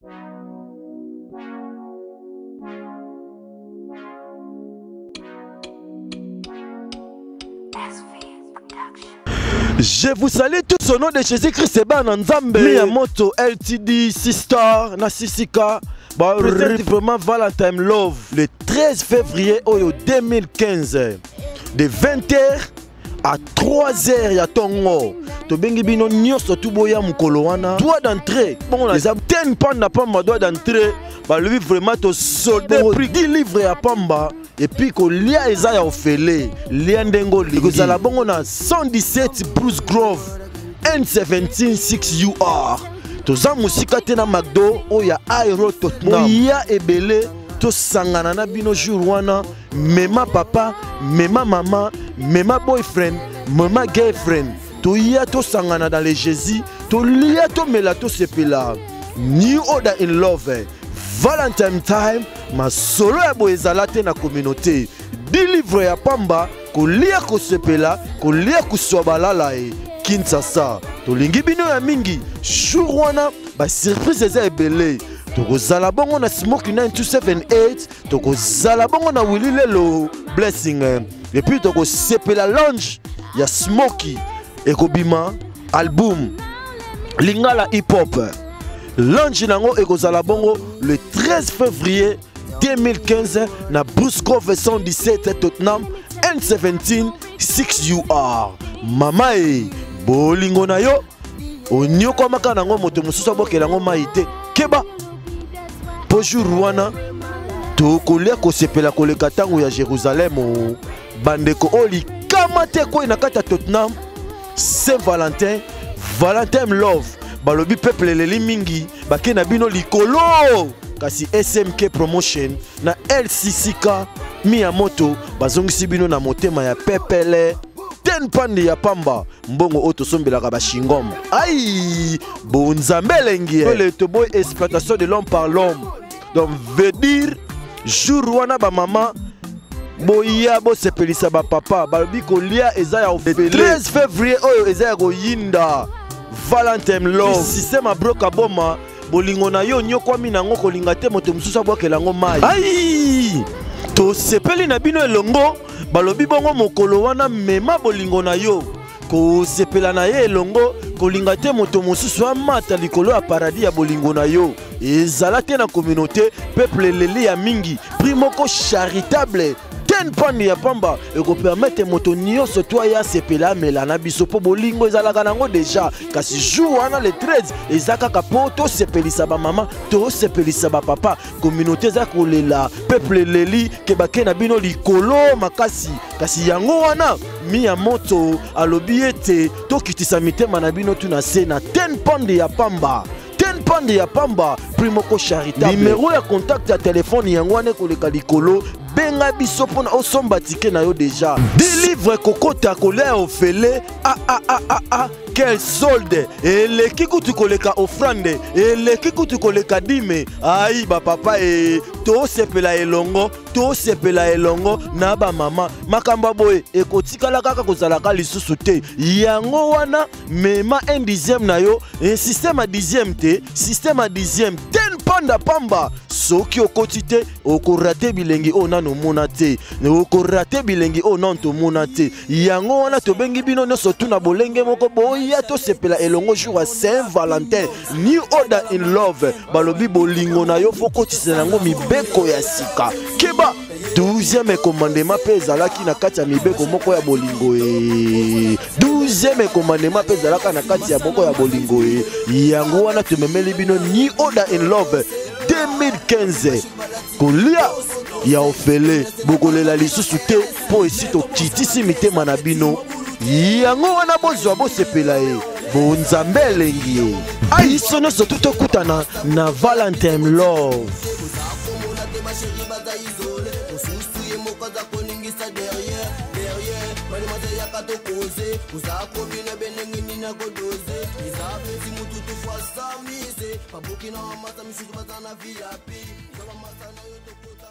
Je vous salue tous au nom de Jésus-Christ bana Nzambe. Miyamoto LTD Sister na Sisika ba présente vraiment Valentine Love le 13 février oyo 2015 de 20h à 3h ya tongo. Tobengi bino nyonso tu boya mokolo wana. Droit d'entrée. Bon eza 10 panda pamba droit d'entrée. Balobi vraiment to solde prix 10 livres ya pamba. Et puis kolia eza ya ofele, lia ndenge olingi. Ekozala bongo na 117 Bruce Grove N17 6UR. Toza mosika te na McDo oyo ya Aero Tottenham. Boya ebele tosangana na bino jour wana. Mema papa, mema mama, mema boyfriend, mema girlfriend. Toya tosangana dans les Jésus, tolia tomela tosepela. New order in love. Valentine time, masolo ya boye ezala te na communauté. 10 livres ya pamba, kolia kosepela, kolia koswa balala e Kinshasa. Tolingi bino ya mingi. Jour wana ba surprise eza ebele. Tokozala bongo na Smoky 9278, tokozala bongo na Willy Lelo Blessing. Et puis tokosepela lounge ya Smoky ekobima album Lingala Hip Hop. Lounge nango ekozala bongo le 13 février 2015 na Bruce Grove 117 Tottenham N17 6UR. Mama e bolingo na yo onyokwamaka nango moto mosusu abokela yango mai te. Keba po jour wana tokolia kosepela koleka ntango ya Jérusalem. Bandeko oyo likama te kwei na kati ya Tottenham. Saint Valentin, Valentin Love, balobi peuple eleli mingi, bake na bino likolo. Kasi SMK Promotion na LCCK Miyamoto bazongisi bino na motema ya pepele. Ten pandi ya pamba, mbongo oyo tosombelaka ba chingom. Aïe, bonzambe elengi. Le toboy exploitation de l'homme par l'homme. Donc veut dire jour wana ba mama boya bosepelisa ba papa, balobi kolia eza ya ofele. 13 février oyo eza ya koyinda. Valentine Love, système ya broka boma, bolingo na yo nyokwami nango kolinga te moto mosusu abwakela yango mai. Aïe, tosepeli na bino elongo, balobi bongo mokolo wana mema bolingo na yo kosepela na ye elongo, kolinga te moto mosusu amata likolo ya paradis ya bolingo na yo. Ezala te na communauté peuple eleli ya mingi, prix moko charitable 10 pandi ya pamba ekopermettre moto nyonso to aya sepela amela na biso po bolingo ezalaka nango déjà. Kasi jour wana le 13 eza kaka po tosepelisa ba mama, tosepelisa ba papa. Communauté eza kolela, peuple eleli ke bake na bino likolo makasi. Kasi yango wana Miyamoto alobi ete tokitisa mitema na bino tu na se na 10 pandi ya pamba. 10 pandi ya pamba, prix moko charitable. Numéro ya contact ya téléphone yango wana ekoleka likolo, benga biso mpona osomba ticket na yo déjà. Délivre kokota kolia ya ofele, a, a, a, a, a, quel solde. Eleki kutu koleka offrande, eleki kutu koleka dime. Aïe ba papa e tosepela elongo, tosepela elongo na ba mama. Makambo boye ekotikala kaka kozalaka lisusu te. Yango wana mema un dixième na yo, un système à dixième te, système à dixième ten panda pamba. Soki okoti te, okorate bilengi oyo nano omona te, okorate bilengi oyo nano tomona te. Yango wana tobengi bino nyonso tu na bolenge moko boya tosepela elongo jour ya Saint Valentin. New order in love, balobi bolingo na yo fo kotisa yango mibeko ya sika. Keba 12e commandement pe ezalaki na kati ya mibeko moko ya bolingo e. 12e commandement pe ezalaka na kati ya moko ya bolingo e. Yango wana tomemeli bino New Order in Love 2015. Kolia ya ofele, bokolela lisusu te po esi tokitisi mitema na bino. Yango wana bozwa bosepela ye, bonzambe elengi ye. Biso nyonso tu tokutana na Valentine Love. Babuki na masa misusu baza na VIP. Zaba masa na yo tokota.